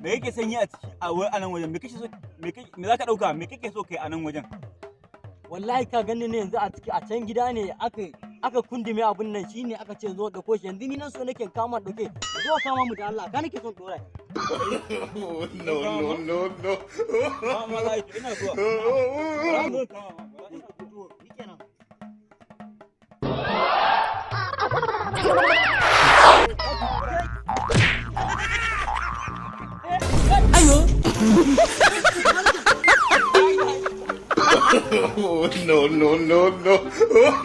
Me kake son yi a ciki a wai a nan wajen? Me kake so, me zaka dauka, me kake so kai a nan wajen? Wallahi ka gani ne yanzu a ciki, a can gida ne aka kundume abun nan, shine aka ce zo dauko shi. Yanzu ni nan so nake kama dauke, zo kama mu da Allah ka nake son dora. No, no, no, no. Ma za ina zuwa. Za mu zo kama ma. Ina zuwa. To shikenan. No, no, no, no.